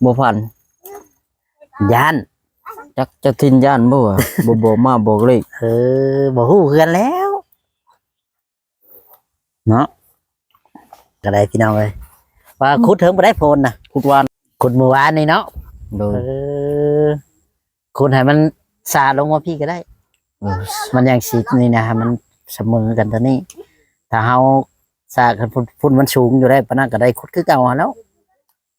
ບໍ່ຝັນ. ຢ້ານ. ຈັກເຈົ້າຖິ່ນຢ້ານບໍ່ວະ? ບໍ່ບອກມາບອກເລກ. ເອີ ບໍ່ຮູ້ຄືກັນແລ້ວເນາະ. ກໍໄດ້ພີ່ນ້ອງເອີຍ ວ່າຂຸດເຖິງບໍ່ໄດ້ໂພນນະ. ຂຸດວານ. ຂຸດມື້ວານນີ້ເນາະ. ໂດຍ. ເອີ ຂຸດໃຫ້ມັນສາລົງມາພີ້ກໍໄດ້. ເອີ ມັນຍັງຊິນີ້ນະ ໃຫ້ມັນສະເໝີກັນຕົວນີ້. ຖ້າເຮົາສາ ຄັນພຸ້ນ ພຸ້ນມັນສູງຢູ່ໄດ້ ປານນັ້ນກໍໄດ້ຂຸດຄືເກົ່າຫັ້ນແລ້ວ.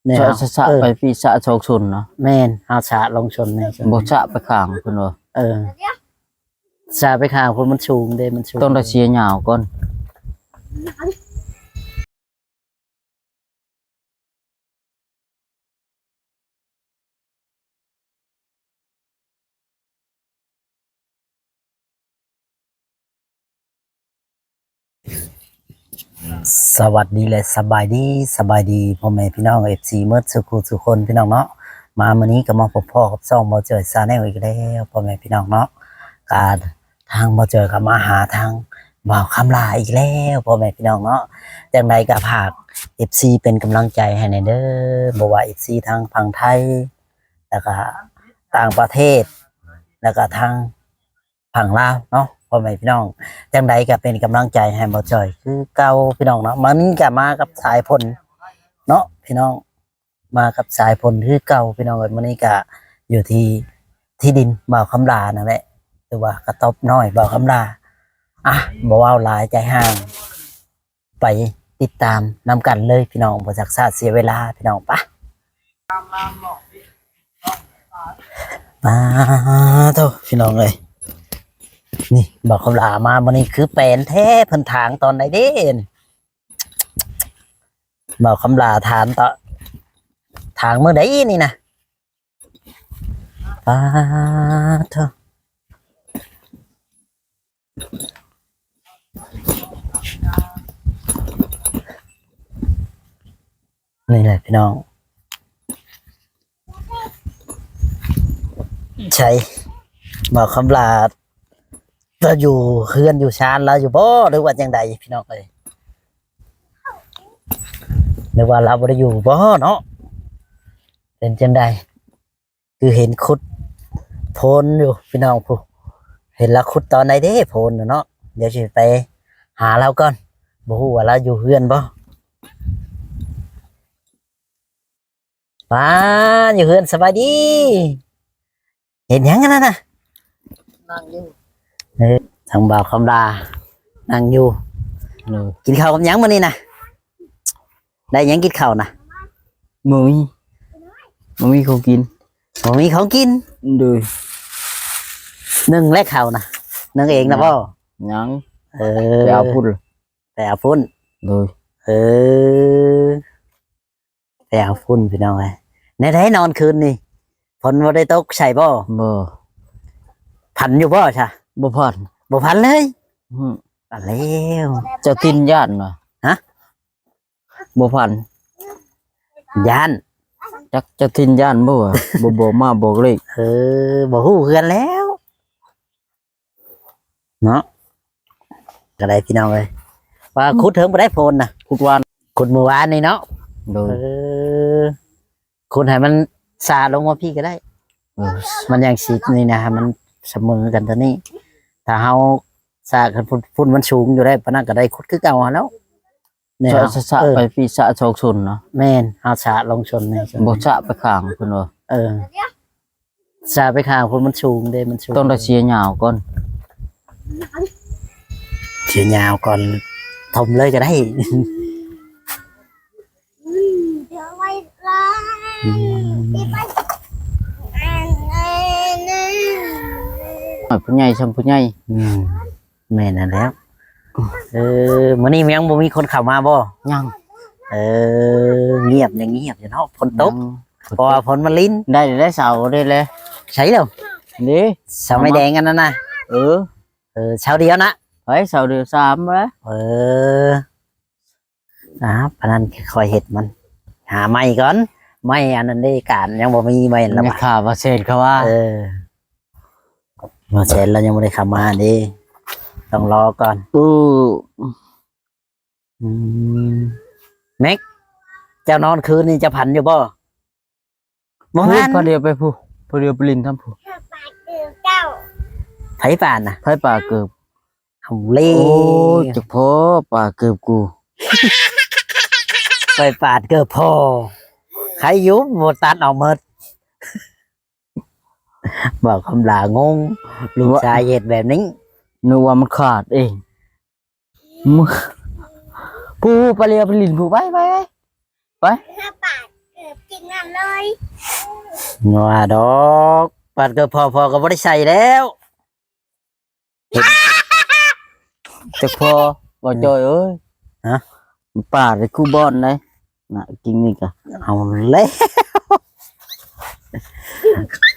ແມ່ນ ສະ ເຮົາ ສະ ສະ ເອີ ໄປພີ້ ສະສອງຊົນເນາະ. ແມ່ນ ເຮົາສະລົງຊົນນີ້ ບໍ່ສະໄປຂ້າງພຸ້ນເນາະ. ເອີ ສະໄປຂ້າງພຸ້ນມັນສູງເດ້ ມັນສູງ ຕ້ອງໄດ້ເສຍຫຍ້າກ່ອນ. ສະຫວັດດີ ແລະ ສະບາຍດີ ສະບາຍດີພໍ່ແມ່ພີ່ນ້ອງ ເອັຟຊີ ໝົດສູ່ສູ່ຄົນພີ່ນ້ອງເນາະ. ມາມື້ນີ້ກໍມາພົບພໍ້ກັບຊ່ອງບ່າວຈ່ອຍ Channel ອີກແລ້ວພໍ່ແມ່ພີ່ນ້ອງເນາະ. ກະທາງບ່າວຈ່ອຍກໍມາຫາທາງບ່າວຄຳຫຼ້າອີກແລ້ວພໍ່ແມ່ພີ່ນ້ອງເນາະ. ຈັ່ງໃດກໍຝາກ ເອັຟຊີ ເປັນກຳລັງໃຈໃຫ້ແດ່ເດີ ບໍ່ວ່າ ເອັຟຊີ ທາງຝັ່ງໄທ ແລ້ວກະຕ່າງປະເທດ ແລ້ວກະທາງຝັ່ງລາວເນາະ ພໍ່ແມ່ພີ່ນ້ອງ. ຈັ່ງໃດກະເປັນກຳລັງໃຈໃຫ້ບ່າວຈ່ອຍຄືເກົ່າພີ່ນ້ອງເນາະ. ມື້ນີ້ກະມາກັບສາຍຝົນເນາະພີ່ນ້ອງ ມາກັບສາຍຝົນຄືເກົ່າພີ່ນ້ອງເອີຍ. ມື້ນີ້ກະຢູ່ທີ່ ທີ່ດິນບ່າວຄຳຫຼ້ານັ້ນແຫຼະ ຫຼືວ່າກະຕອບນ້ອຍບ່າວຄຳຫຼ້າ. ອ່ະ ບໍ່ເວົ້າຫຼາຍໃຈຫ່າງ ໄປຕິດຕາມນຳກັນເລີຍພີ່ນ້ອງ ບໍ່ຊັກຊ້າເສຍເວລາພີ່ນ້ອງ. ປະ ປາໂທ ພີ່ນ້ອງເອີຍ ນີ້ບ່າວຄຳຫຼ້າມາມື້ນີ້ຄືແປນແທ້. ເພິ່ນຖາງຕອນໃດເດ້ ບ່າວຄຳຫຼ້າຖາງຕອນ ຖາງມື້ໃດນີ້ນະ? ປາໂທ ນີ້ແຫຼະພີ່ນ້ອງ ໃສ ບ່າວຄຳຫຼ້າລາວຢູ່ເຮືອນຢູ່ຊານລາວຢູ່ບໍ່ ຫຼືວ່າຈັ່ງໃດພີ່ນ້ອງເອີຍ? ຫຼືວ່າລາວບໍ່ໄດ້ຢູ່ບໍ່ເນາະ? ເປັນຈັ່ງໃດ? ຄືເຫັນຂຸດໂພນຢູ່ພີ່ນ້ອງ ຜູ້ ເຫັນລາວຂຸດຕອນໃດເດ້ໂພນນະເນາະ. ດຽວຊິໄປຫາລາວກ່ອນ ບໍ່ຮູ້ວ່າລາວຢູ່ເຮືອນບໍ່. ປາ ຢູ່ເຮືອນ ສະບາຍດີ. ເຮັດຫຍັງອັນນັ້ນນະ? ນັ່ງຢູ່. ເອີ ທາງບ່າວຄຳຫຼ້ານັ່ງຢູ່. ໂດຍ. ກິນເຂົ້າກັບຫຍັງມື້ນີ້ນະ? ໄດ້ຫຍັງກິນເຂົ້ານະ? ບໍ່ມີ ບໍ່ມີຂອງກິນ. ບໍ່ມີຂອງກິນ? ໂດຍ. ໜຶ້ງແລ້ວເຂົ້ານະ? ໜຶ້ງເອງນະບໍ່? ຍັງ. ເອີ ໄປເອົາພຸ້ນ ໄປເອົາພຸ້ນ. ໂດຍ. ເອີ ໄປເອົາຝຸ່ນພີ່ນ້ອງເອີຍ. ແນວໃດນອນຄືນນີ້ ຝົນບໍ່ໄດ້ຕົກໃສ່ບໍ່? ບໍ່. ຝັນຢູ່ບໍ່ຊະ? ບໍ່ຝັນ. ບໍ່ຝັນເລີຍ? ອືມ. ອັນແລ້ວ ເຈົ້າຕິນຢ້ານຫວາ? ຮະ? ບໍ່ຝັນ. ຢ້ານ. ຈັກເຈົ້າຕິນຢ້ານບໍ່ຫວາ? ບໍ່ບອກມາບອກເລກ. ເອີ ບໍ່ຮູ້ຄືກັນແລ້ວ. ເນາະ ກໍໄດ້ພີ່ນ້ອງເອີຍ ວ່າ ອືມ ຂຸດເຖິງບໍ່ໄດ້ໂພນນະ ຂຸດວານ ຂຸດມື້ວານນີ້ເນາະ. ໂດຍ. ເອີ ຂຸດໃຫ້ມັນສາລົງມາພີ້ກໍໄດ້. ເອີ ມັນຍັງຊິນີ້ນະ ໃຫ້ມັນສະເໝີກັນຕົວນີ້. ຖ້າເຮົາສາ ຄັນພຸ້ນ ພຸ້ນມັນສູງຢູ່ໄດ້ ປານນັ້ນກໍໄດ້ຂຸດຄືເກົ່າຫັ້ນແລ້ວ. ນີ້ ສະ ເຮົາ ສະ ສະ ເອີ ໄປພີ້ ສະສອງຊົນເນາະ. ແມ່ນ ເຮົາສະລົງຊົນນີ້ ບໍ່ສະໄປຂ້າງພຸ້ນບໍ່? ເອີ ສະໄປຂ້າງພຸ້ນມັນສູງເດ້ ມັນສູງ ຕ້ອງໄດ້ເສຍຍາວກ່ອນ ເສຍຍາວກ່ອນ ຖົມເລີຍກໍໄດ້. ອືມ ຜູ້ໃຫຍ່ຊ່ຳຜູ້ໃຫຍ່. ອືມ ແມ່ນນັ້ນແຫຼ້ວ. ເອີ ມື້ນີ້ຍັງບໍ່ມີຄົນເຂົ້າມາບໍ່? ຍັງ. ເອີ ງຽບ ຍັງງຽບຢູ່ເນາະ ຝົນຕົກ. ຍັງ. ເພາະວ່າຝົນມັນລິນ ໄດ້ ໄດ້ເສົາໄດ້ແລ້ວ. ໃສແລ້ວ? ນີ້ ເສົາໄມ້ແດງອັນນັ້ນນະ. ເອີ ເອີ ເສົາດຽວນະ? ໄປ ເສົາດຽວສາມແລ້ວ. ເອີ ອ້າວ ປານນັ້ນຄ່ອຍເຮັດມັນ ຫາໄມ້ກ່ອນ ໄມ້ອັນນັ້ນເດ້ ການຍັງບໍ່ມີໄມ້ລະ ຍັງ ວ່າ ຂ້າບໍ່ເຊັນເຂົາວ່າ. ເອີ ບໍ່ເຊັນລະຍັງບໍ່ໄດ້ເຂົ້າມາເດ້ ຕ້ອງລໍກ່ອນ. ອື ອືມ ເມັກ ເຈົ້ານອນຄືນນີ້ເຈົ້າຝັນຢູ່ບໍ່? ບໍ່ ພຸ້ນ ທັນ ພໍດຽວໄປພຸ້ນ ພໍດຽວໄປຫຼິ້ນທາງພຸ້ນ. ໃຜປາດນະ? ໃຜປາດເກີບ? ເອົາເລີຍ ໂອ້ຍ ຈັກພໍປາດເກີບກູ ໄປປາດເກີບພໍ່ ໃຄຢູ່ບໍ່ຕັດອອກໝົດ. ເວົ້າຄຳຫຼາງົງ ລູກຊາຍເຮັດແບບນີ້ ນຶກວ່າມັນຂາດເອງ. ຜູ້ ໄປແລ້ວ ໄປຫຼິ້ນຜູ້ ໄປ ໄປ ໄປ ໄປ ປາດເກີບກິນນ້ຳເລີຍ. ບໍ່ວ່າດອກ ປາດເກີບພໍ່ ພໍ່ກໍບໍ່ໄດ້ໃສ່ແລ້ວ. ເຮັດ ຈັກພໍ ບໍ່ຈ່ອຍເອີຍ ຮະ ປາດໄດ້ຄູ່ບ່ອນໄດ໋ ນະ ກິນນີ້ກະ ເອົາແລ້ວ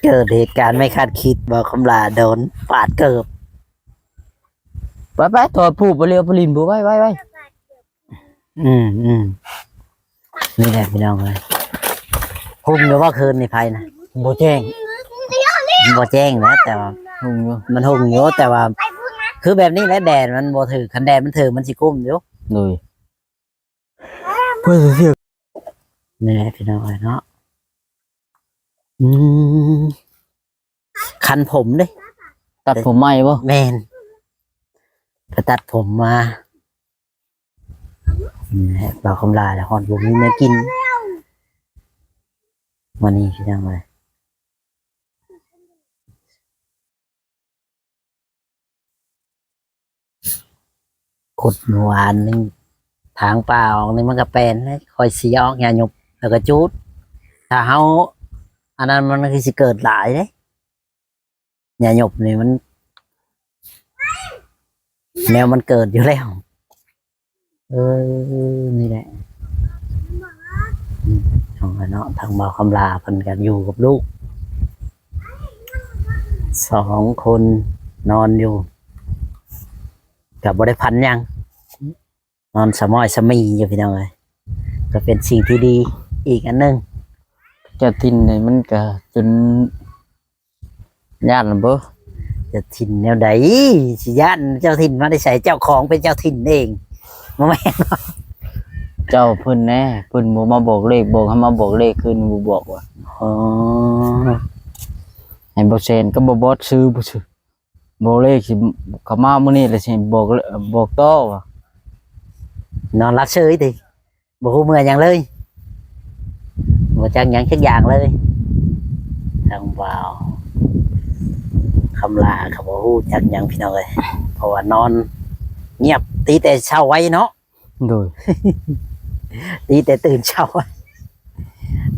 ເກີດເຫດການໄມ່ຄາດຄິດ ບໍ່ຄຳຫຼາໂດນປາດເກີບ. ໄປໆ ຖອດຜູ້ ໄປແລ້ວ ໄປຫຼິ້ນຜູ້ ໄປໆໆ. ອືມໆ ນີ້ແຫຼະພີ່ນ້ອງເອີຍ ຮຸ່ງຢູ່ບໍ່ຄືນນີ້ໄຟນະ? ບໍ່ແຈ້ງ ມັນບໍ່ແຈ້ງນະ ແຕ່ວ່າຮຸ່ງຢູ່ ມັນຮຸ່ງຢູ່ ແຕ່ວ່າຄືແບບນີ້ແຫຼະ ແດດມັນບໍ່ຖືກ ຄັນແດດມັນຖືກມັນຊິກຸ້ມຢູ່. ໂດຍ ເພື່ອຊິເຊື່ອ ນີ້ແຫຼະພີ່ນ້ອງເອີຍເນາະ. ອືມ ຄັນຜົມເດ້ ຕັດຜົມໃໝ່ບໍ່? ແມ່ນ ໄປຕັດຜົມມາ. ແມ່ນແຫຼະ ບ່າວຄຳຫຼາຍ ຮອດບໍ່ມີແນວກິນມື້ນີ້ ພີ່ນ້ອງເອີຍ. ຂຸດເມື່ອວານນີ້ ທາງປ່າອອກນີ້ມັນກໍແປນເດ້ ຄ່ອຍເສຍອອກ ຫຍ້າຍຸບ ແລ້ວກໍຈູດ. ຖ້າເຮົາອັນນັ້ນ ມັນຄືຊິເກີດຫຼາຍເດ້ ຫຍ້າຍຸບນີ້ມັນ ແນວມັນເກີດຢູ່ແລ້ວ. ເອີ ນີ້ແຫຼະ ອືມ ເອົາລະເນາະ ທາງບ່າວຄຳຫຼາເພິ່ນກໍຢູ່ກັບລູກສອງຄົນ ນອນຢູ່ ກໍບໍ່ໄດ້ຝັນຫຍັງ ນອນສະໝ້ອຍສະໝີຢູ່ ພີ່ນ້ອງເອີຍ ກໍເປັນສິ່ງທີ່ດີອີກອັນໜຶ່ງ. ເຈົ້າຖິ່ນນີ້ມັນກໍຈົນ ຢ້ານບໍ່? ເຈົ້າຖິ່ນແນວໃດ ຊິຢ້ານ ເຈົ້າຖິ່ນມາແຕ່ໃສ? ເຈົ້າຂອງເປັນເຈົ້າຖິ່ນເອງ ບໍ່ແມ່ນບໍ່? ເຈົ້າເພິ່ນແດ່ ເພິ່ນບໍ່ມາບອກເລກ ບອກໃຫ້ມາບອກເລກຄືນ ບໍ່ບອກວ່າ ອໍ ໃຫ້ບໍ່ແຊນກັບບໍ່ບອດຊື້ບໍ່ຊື້ ບອກເລກຊິເຂົ້າມາມື້ນີ້ແລ້ວຊິບອກ ບອກຕໍ່ວ່າ ນອນຫຼັບເສີຍຕິ. ບໍ່ຮູ້ເມື່ອຫຍັງເລີຍ ບໍ່ຈັກຫຍັງຈັກຢ່າງເລີຍ. ທາງບ່າວຄຳຫຼາກໍບໍ່ຮູ້ຈັກຫຍັງພີ່ນ້ອງເອີຍ ເພາະວ່ານອນງຽບ ຕີແຕ່ເຊົ້າໄວເນາະ. ໂດຍ ຕີແຕ່ຕື່ນເຊົ້າ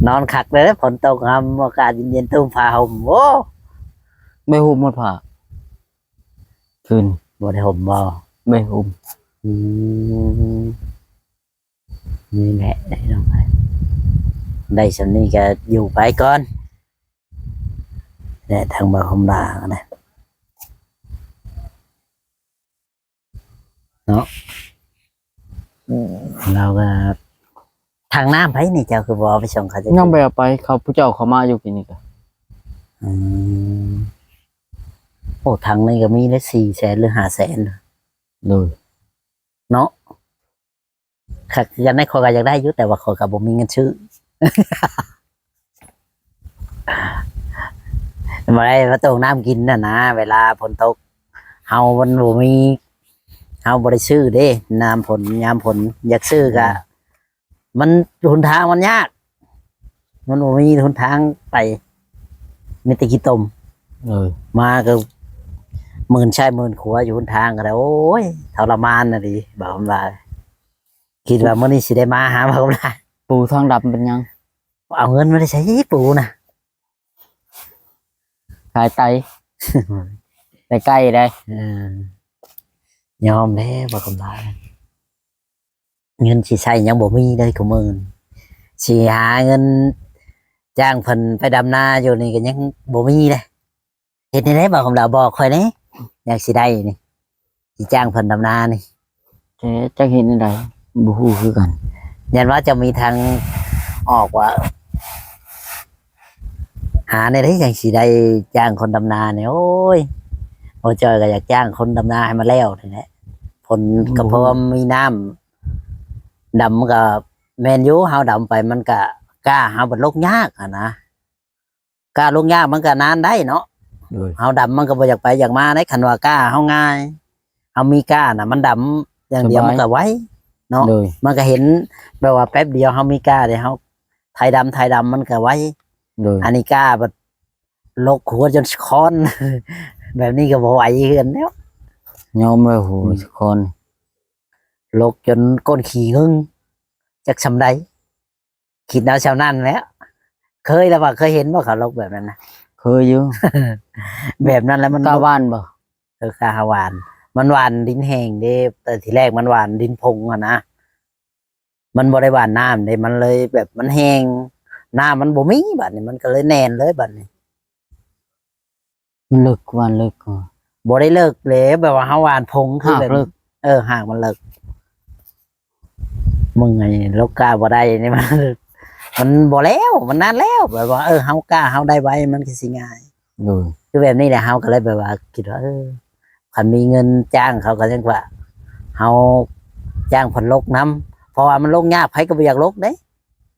ນອນຄັກເລີຍ ຝົນຕົກຫຳ ອາກາດເຢັນໆ ຕຸ້ມຜ້າຫົ່ມ ໂອ້ ໄດ້ຫຸ້ມໝົດຜ້າ ຄືນ ບໍ່ໄດ້ຫຸ້ມບໍ່? ໄດ້ຫຸ້ມ ອືມ. ນີ້ແຫຼະພີ່ນ້ອງເອີຍ ໄດ້ສ່ຳນີ້ກໍຢູ່ໄປກ່ອນ ແລະ ທາງບ່າວຄຳຫຼານະ ເນາະ ລາວກໍ ຖັງນ້ຳໃຜນີ້ ເຈົ້າຄືບໍ່ເອົາໄປສົ່ງເຂົາ? ຍັງບໍ່ໄດ້ເອົາໄປ ເຂົາ ຜູ້ເຈົ້າເຂົາມາຢູ່ກີ້ນີ້ກໍ ອືມ ໂອ້ ຖັງນີ້ກໍມີແຫຼະ ສີ່ແສນ ຫຼື ຫ້າແສນ ໂດຍ ເນາະ. ຄັກຄືກັນໄດ໋ ຂ້ອຍກໍຢາກໄດ້ຢູ່ ແຕ່ວ່າຂ້ອຍກໍບໍ່ມີເງິນຊື້ ບໍ່ໄດ້ມາຕົ້ມນ້ຳກິນຫັ້ນນະ ເວລາຝົນຕົກ ເຮົາມັນບໍ່ມີ ເຮົາບໍ່ໄດ້ຊື້ເດ້ ຍາມຝົນ ຍາມຝົນຢາກຊື້ກໍ ອືມ ມັນ ຫົນທາງມັນຍາກ ມັນບໍ່ມີຫົນທາງໄປ ມີແຕ່ຂີ້ຕົມ ເອີ ມາກໍເມີນຊ້າຍເມີນຂວາຢູ່ຫົນທາງກໍໄດ້ ໂອ້ຍ ທໍລະມານອີ່ຫຼີ ບອກວ່າ ຄິດວ່າມື້ນີ້ຊິໄດ້ມາຫາ ບອກວ່າ ປູທາງດຳເປັນຫຍັງ? ເອົາເງິນມາແຕ່ໃສ ປູນະ? ຂາຍໄຕ ໄດ້ໄກ່ໄດ໋ ເອີ ຍອມແລ້ວ ບອກວ່າ ເງິນຊິໃຊ້ຍັງບໍ່ມີເລີຍ ຄູ່ມື້ນີ້ຊິຫາເງິນຈ້າງເພິ່ນໄປດຳນາຢູ່ນີ້ກໍຍັງບໍ່ມີເລີຍ. ເຮັດແນວໃດ ບອກຄຳລາວ ບອກຂ້ອຍແດ່ ຢາກຊິໄດ້ນີ້ ຊິຈ້າງເພິ່ນດຳນານີ້ ແຕ່ຈັກເຮັດແນວໃດ ບໍ່ຮູ້ຄືກັນ. ຢ້ານວ່າຈະມີທາງອອກວ່າ ຫາແນວໃດຈັ່ງຊິໄດ້ຈ້າງຄົນດຳນານີ້ ໂອ້ຍ ບໍ່ຈ່ອຍກໍຢາກຈ້າງຄົນດຳນາໃຫ້ມັນແລ້ວນີ້ແຫຼະ. ຝົນກໍ ອືມ ເພາະວ່າມີນ້ຳ ດຳກໍແມ່ນຢູ່ ເຮົາດຳໄປມັນກໍກ້າ ເຮົາບັດລົງຍາກຫັ້ນນະ. ກ້າລົງຍາກມັນກໍນານໄດ້ເນາະ. ໂດຍ ເຮົາດຳມັນກໍບໍ່ຢາກໄປຢາກມາໄດ໋. ຄັນວ່າກ້າເຮົາງ່າຍ ເຮົາມີກ້ານະ ມັນດຳຢ່າງດຽວ ສະບາຍ ມັນກໍໄວເນາະ. ໂດຍ ມັນກໍເຫັນແບບວ່າແປັບດຽວເຮົາມີກ້າເດ ເຮົາໄຖດຳໄຖດຳມັນກໍໄວ. ໂດຍ ອັນນີ້ກ້າບັດລົກຫົວຈົນຄອນ ແບບນີ້ກໍບໍ່ໄຫວຄືກັນແລ້ວ. ຍອມແລ້ວ ໂຫ ອືມ ຄອນ ລົກຈົນກົ້ນຂີ້ງຶ້ງ ຈັກສ່ຳໃດ. ຄິດເອົາສ່ຳນັ້ນແຫຼະ. ເຄີຍແລ້ວບໍ່? ເຄີຍເຫັນບໍ່ເຂົາລົກແບບນັ້ນນະ? ເຄີຍຢູ່. ແບບນັ້ນແຫຼະມັນ ກ້າຫວ່ານບໍ່? ເອີ ກ້າຫວ່ານ. ມັນຫວ່ານດິນແຫ້ງເດ້ ແຕ່ທີແລກມັນຫວ່ານດິນຜົງຫັ້ນນະ ມັນບໍ່ໄດ້ຫວ່ານນ້ຳເດ້ ມັນເລີຍແບບມັນແຫ້ງ ນ້ຳມັນບໍ່ມີ. ບາດນີ້ມັນກໍເລີຍແໜ້ນເລີຍບາດນີ້. ມັນເລິກ ຫວ່ານເລິກບໍ່? ບໍ່ໄດ້ເລິກເດ້ ແບບວ່າເຮົາຫວ່ານຜົງຄື ຮາກ ແບບ ເລິກ. ເອີ ຮາກມັນເລິກ. ເມື່ອຍ ລົກກ້າບໍ່ໄດ້ນີ້ ມັນ ມັນບໍ່ແລ້ວ ມັນນານແລ້ວ. ແບບວ່າ ເອີ ເຮົາກ້າເຮົາໄດ້ໄວ ມັນຄືຊິງ່າຍ. ໂດຍ ຄືແບບນີ້ແຫຼະ ເຮົາກໍເລີຍແບບວ່າຄິດວ່າ ເອີ ຄັນມີເງິນຈ້າງເຂົາກໍຍັງວ່າ ເຮົາຈ້າງເພິ່ນລົກນຳ ເພາະວ່າມັນລົກຍາກ ໃຜກໍບໍ່ຢາກລົກເດ້.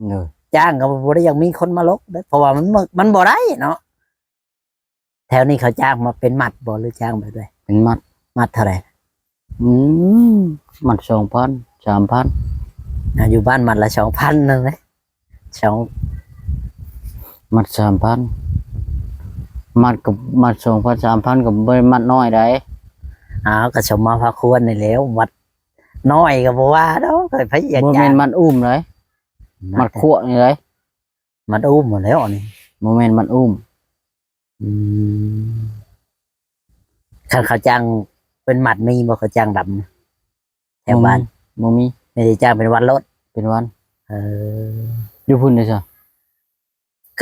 ໂດຍ ຈ້າງກໍບໍ່ໄດ້ຢາກມີຄົນມາລົກເດ້ ເພາະວ່າມັນ ມັນບໍ່ໄດ້ເນາະ. ແຖວນີ້ເຂົາຈ້າງມາເປັນມັດບໍ່ ຫຼືຈ້າງແບບໃດ? ເປັນມັດ. ມັດເທົ່າໃດ? ອືມ ມັດສອງພັນ ສາມພັນ. ອ່າ ຢູ່ບ້ານມັດລະສອງພັນໜຶ່ງເດ້ ສອງ ມັດສາມພັນ. ມັດກໍມັດສອງພັນ ສາມພັນ ກໍບໍ່ໄດ້ມັດນ້ອຍໃດ. ອ້າວ ກໍສົມມາພາຄວນນີ້ແຫຼ້ວ ມັດນ້ອຍກໍບໍ່ວ່າດອກ ໃຜຢາກ ບໍ່ແມ່ນມັດອຸ້ມໃດ ມັດຂວານີ້ໃດ. ມັດອຸ້ມຫັ້ນແຫຼ້ວອັນນີ້ ບໍ່ແມ່ນມັດອຸ້ມ. ອືມ ຄັນເຂົາຈ້າງເປັນມັດມີບໍ່ ເຂົາຈ້າງດຳ ແຖວບ້ານ? ບໍ່ມີ ບໍ່ມີ. ມີແຕ່ຈ້າງເປັນວັນໂລດ. ເປັນວັນ. ເອີ ຢູ່ພຸ້ນເດ້ຊະ?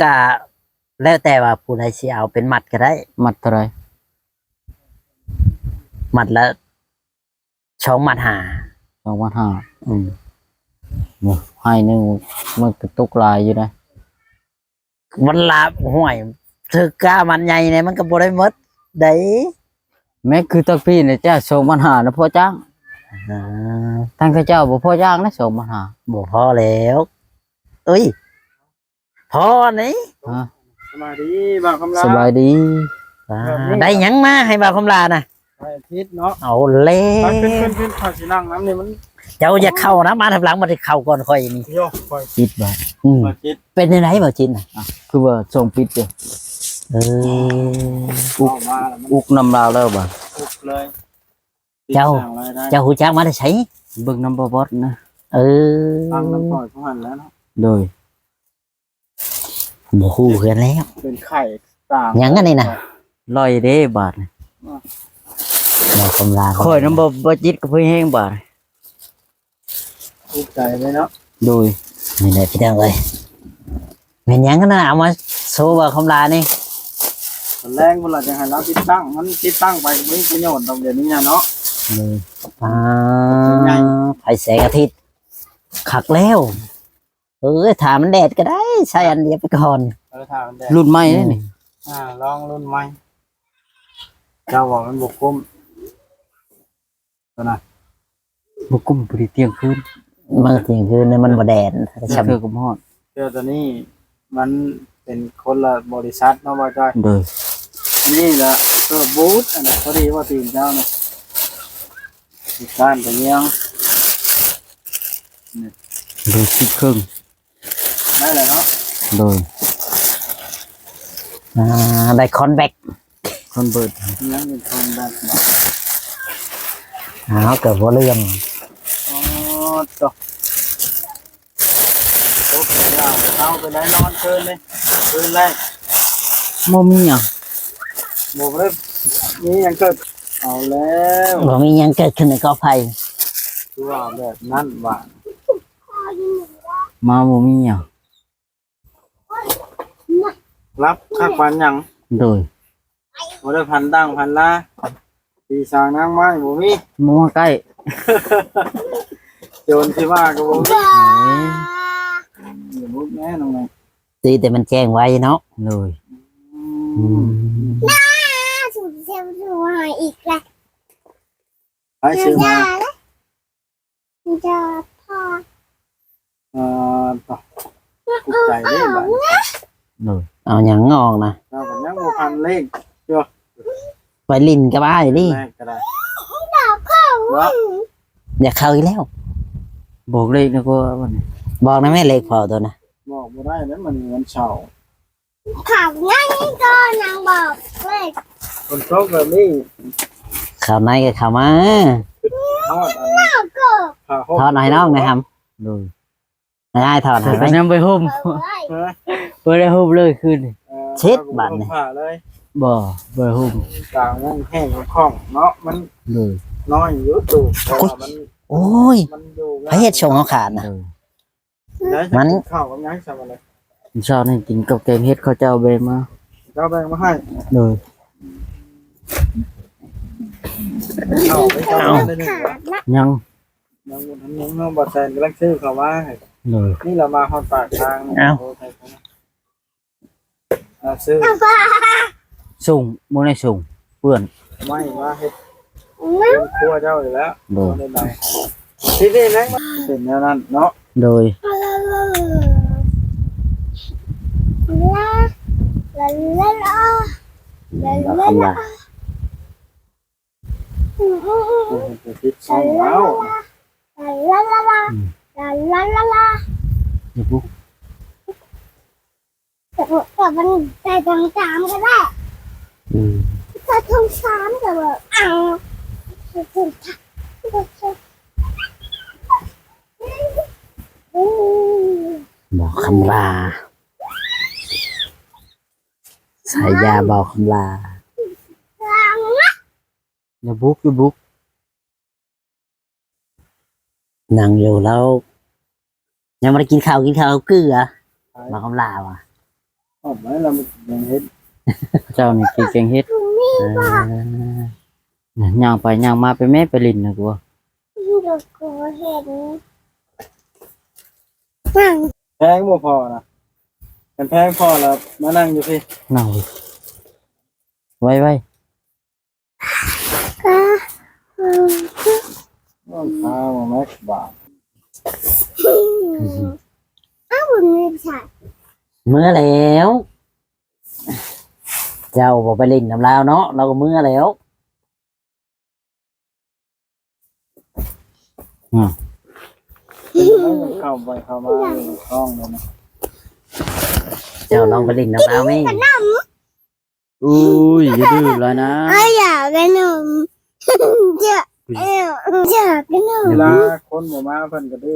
ກະແລ້ວແຕ່ວ່າຜູ້ໃດຊິເອົາເປັນມັດກໍໄດ້. ມັດເທົ່າໃດ? ມັດລະ ສອງມັດຫ້າ. ສອງມັດຫ້າ. ອືມ ໂອ້ ໄຮ່ໜຶ່ງມັນກໍຕົກຫຼາຍຢູ່ນະ. ມັນລາບ ຫ້ວຍ ຖືກກ້າມັນໃຫຍ່ນີ້ ມັນກໍບໍ່ໄດ້ໝົດໃດ. ແມ່ນຄືຕະກີ້ນີ້ຈ້າງສອງພັນຫ້ານະ ພໍຈ້າງ. ອ່າ ທາງເຂົາເຈົ້າບໍ່ພໍຈ້າງນະ ສອງພັນຫ້າ ບໍ່ພໍແລ້ວ. ເອີຍ ພໍນີ້. ຮະ? ສະບາຍດີບ່າວຄຳລາ. ສະບາຍດີ. ອ່າ ແບບນີ້ ໄດ້ຫຍັງມາໃຫ້ບ່າວຄຳລານະ? ໄດ້ອາທິດເນາະ. ເອົາແລ້ວ ຂຶ້ນໆໆ ຂ້ອຍຊິນັ່ງນຳນີ້ ມັນ ເຈົ້າຢ່າເຂົ້ານະ ມາທາງຫຼັງ ມາເຂົ້າກ່ອນຂ້ອຍນີ້. ໂຍ ຂ້ອຍ ຈິດບໍ່? ອືມ ຂ້ອຍຈິດ. ເປັນຈັ່ງໃດບໍ່ຈິດນະ? ອ່ະ ຄືວ່າຊ່ອງປິດຢູ່. ເອີ ອຸກ ອຸກນຳລາວແລ້ວບໍ່? ອຸກເລີຍ. ເຈົ້າ ເຈົ້າຮູ້ຈັກມາແຕ່ໃສ? ເບິ່ງນຳບໍ່ບອດນະ. ເອີ ຟັງນຳຂ້ອຍຜູ້ຫັ້ນແຫຼະເນາະ. ໂດຍ ບໍ່ຮູ້ຄືກັນແລ້ວ ເປັນໄຂ້ຕາ ຫຍັງອັນນີ້ນະ. ລອຍເດ້ບາດນີ້ ບໍ່ຄຳລາ ຂ້ອຍນຳບໍ່ ບໍ່ຈິດກັບເພິ່ນແຮງບາດ. ດີໃຈເລີຍເນາະ. ໂດຍ ນີ້ແຫຼະພີ່ນ້ອງເອີຍ ແມ່ນຫຍັງຫັ້ນນະ ເອົາມາໂຊບ່າວຄຳລານີ້. ຕອນແລງພຸ້ນລະ ຈັ່ງໃຫ້ລາວຕິດຕັ້ງ ມັນຕິດຕັ້ງໄປກໍບໍ່ມີປະໂຫຍດດອກ ດຽວນີ້ນະເນາະ. ເອີ ອ່າ ໄຟແສງອາທິດ ຄັກແລ້ວ. ເອີຍ ຖ້າມັນແດດກໍໄດ້ ໃຊ້ອັນດຽວໄປກ່ອນ. ເອີ ຖ້າມັນແດດ ລຸ້ນໃໝ່ເດ້ນີ້. ອ່າ ລອງລຸ້ນໃໝ່. ເຈົ້າວ່າມັນບໍ່ຄຸ້ມຕົວນັ້ນ. ບໍ່ກຸ້ມ ພໍດີທ່ຽງຄືນ ມາທ່ຽງຄືນນີ້ມັນບໍ່ແດດ ເທື່ອກໍຮອດ. ເຄື່ອງຕົວນີ້ມັນເປັນຄົນລະບໍລິສັດເນາະ ບ່າວຈ້ອຍ. ໂດຍ ອັນນີ້ລະເກີບບູດ ອັນນັ້ນພໍດີວ່າຕີນເຈົ້ານະ ຕິດກ້ານໄປຍັງ ໂດຍ ສິບເຄິ່ງ. ໄດ້ແລ້ວເນາະ. ໂດຍ ອ່າ ໄດ້ຄອນແບັກ ຄອນເບີດ ຍັງເປັນຄອນແບັກບໍ່? ອ້າວ ເກີບບໍ່ເລື່ອງ. ອໍ ຕົກ ຕົກ ເອົາໄປໄດ້ນອນຄືນນີ້ ຄືນແລກ ບໍ່ມີຫຍັງ ບໍ່ໄດ້ມີຫຍັງເກີດ. ເອົາແລ້ວ ບໍ່ມີຫຍັງເກີດຂຶ້ນໃນກອໄຜ່ ຄືວ່າແບບນັ້ນວ່າ ມາບໍ່ມີຫຍັງ. ຫຼັບຄັກປານຫຍັງ? ໂດຍ ບໍ່ໄດ້ຝັນຕ່າງຝັນລາ ຜີສາງນາງໄມ້ບໍ່ມີ ບໍ່ມາໃກ້ ໂຈນຊິມາກໍບໍ່ມີ. ເອີຍ ຢ່າລຸກແນ່ນ້ອງ ຕີແຕ່ມັນແຈ້ງໄວເນາະ. ໂດຍ ອືມ ອືມ ນາ ສູບເຊວໃຫ້ອີກລະ ໃຜຊື້ມາ? ເອີ ຕົກໃຈເດ້ບາດນີ້. ໂດຍ ເອົາຫຍັງອອກນະ? ເຮົາກໍຍັງບໍ່ພັນເລກຢູ່ ໄປຫຼິ້ນກັບອ້າຍເດ້ ແລກກໍໄດ້ ເນາະ ຢາກເຂົ້າອີກແລ້ວ. ບອກເລກນະ ກໍວ່າບັດນີ້ ບອກນະແມ່ ເລກພໍ່ໂຕນະ. ບອກບໍ່ໄດ້ແລ້ວ ມື້ນີ້ວັນເສົາ. ເຂົ້າໃນກໍຍັງບອກເລກ ຝົນຕົກແບບນີ້ ເຂົ້າໃນກໍເຂົ້າມາ ຮອດອັນ ເອົາກໍ ຜ້າຫົ່ມ ຖອດໃຫ້ນ້ອງແດ່ຫຳ. ໂດຍ ໃຫ້ອ້າຍຖອດໃຫ້ໄວ້ ຍັງບໍ່ໄດ້ຫົ່ມ ເອົາໄວ້ ຮະ ບໍ່ໄດ້ຫົ່ມເລີຍຄືນນີ້. ເອີ ເຊັດບາດນີ້ ເອົາຜ້າເລີຍ ບໍ່ ບໍ່ໄດ້ຫົ່ມ ກາງມັນແຫ້ງຄ່ອງເນາະ ມັນ ໂດຍ ນ້ອຍຢູ່ຕູ້ ແຕ່ວ່າມັນ ໂອ້ຍ ມັນຢູ່ ໃຜເຮັດຊົງເຮົາຂາດນະ? ເອີ ມັນ ກິນເຂົ້າກັບຫຍັງຊະບັດນີ້? ເຊົ້ານີ້ກິນກັບແກງເຫັດ ເຂົາເຈົ້າແບ່ງມາ ເຂົາເຈົ້າແບ່ງມາໃຫ້ ໂດຍ ເຂົ້າໄປເຈົ້າ ເອົາ ໄດ້ໜຶ່ງ ຍັງ ຍັງບໍ່ທັນ ຍັງ ນ້ອງບໍ່ແຊນກຳລັງຊື້ເຂົ້າມາໃຫ້ ໂດຍ ນີ້ລະມາຮອດປາກທາງ ເອົ້າ ໂອ້ ອ່າ ຊື້ ສົ່ງ ບໍ່ໄດ້ສົ່ງ ເພື່ອນ ໄມ້ມາເຮັດເຮືອນຄົວເຈົ້ານີ້ແຫຼະ ໂດຍ ບໍ່ໄດ້ນຳ ທີ່ນີ້ນະ ເປັນແນວນັ້ນເນາະ ໂດຍ ລາ ລາ ລາ ລາ ລາ ລາ ລາ ລາ ລາ ລາ ອືມ ອືມ ອືມ ອືມ ເອີ ເຮັດຜິດຊ່ອງແລ້ວ ລາ ລາ ລາ ອືມ ລາ ລາ ລາ ລາ ຢ່າບຸກ ແຕ່ ແຕ່ມັນໃສ່ທອງສາມກໍໄດ້ ອືມ ໃສ່ທອງສາມກໍບໍ່ເອົາ ອືມ ບໍ່ຄຳລາ ສາຍຢາບໍ່ຄຳລາ ຢ່າບຸກ ຢ່າບຸກ ນັ່ງຢູ່ແລ້ວ ຍັງບໍ່ໄດ້ກິນເຂົ້າ ກິນເຂົ້າເກືອ ໃຜ ມາຄຳລາວ່າ ອອກມາແລ້ວມັນຍັງເຮັດ ເຈົ້ານີ້ກິນແກງເຫັດ ເອີ ຍ່າງໄປຍ່າງມາໄປແມ້ ໄປຫຼິ້ນນະ ກູ ເອີ ເຫັນ ແພງບໍ່ພໍນະ ຄັນແພງພໍແລ້ວມານັ່ງຢູ່ພີ້ ນັ່ງພີ້ ໄວໆ. ໂອ້ຍ ພາມາແມັກບາດ ເອົາ ເມືອແລ້ວ ເຈົ້າບໍ່ໄປຫຼິ້ນນຳລາວເນາະ ລາວກໍເມືອແລ້ວ. ອືມ ເຂົ້າໄປເຂົ້າມາຢູ່ຫ້ອງນັ້ນນະ ເຈົ້າລອງໄປຫຼິ້ນນຳລາວແມ້. ອຸ້ຍ ຢ່າດື້ຫຼາຍນະ ເອີ ຢາກຂະໜົມ ຢາກ ຢາກຂະໜົມ ເວລາຄົນບໍ່ມາເພິ່ນກໍດື້.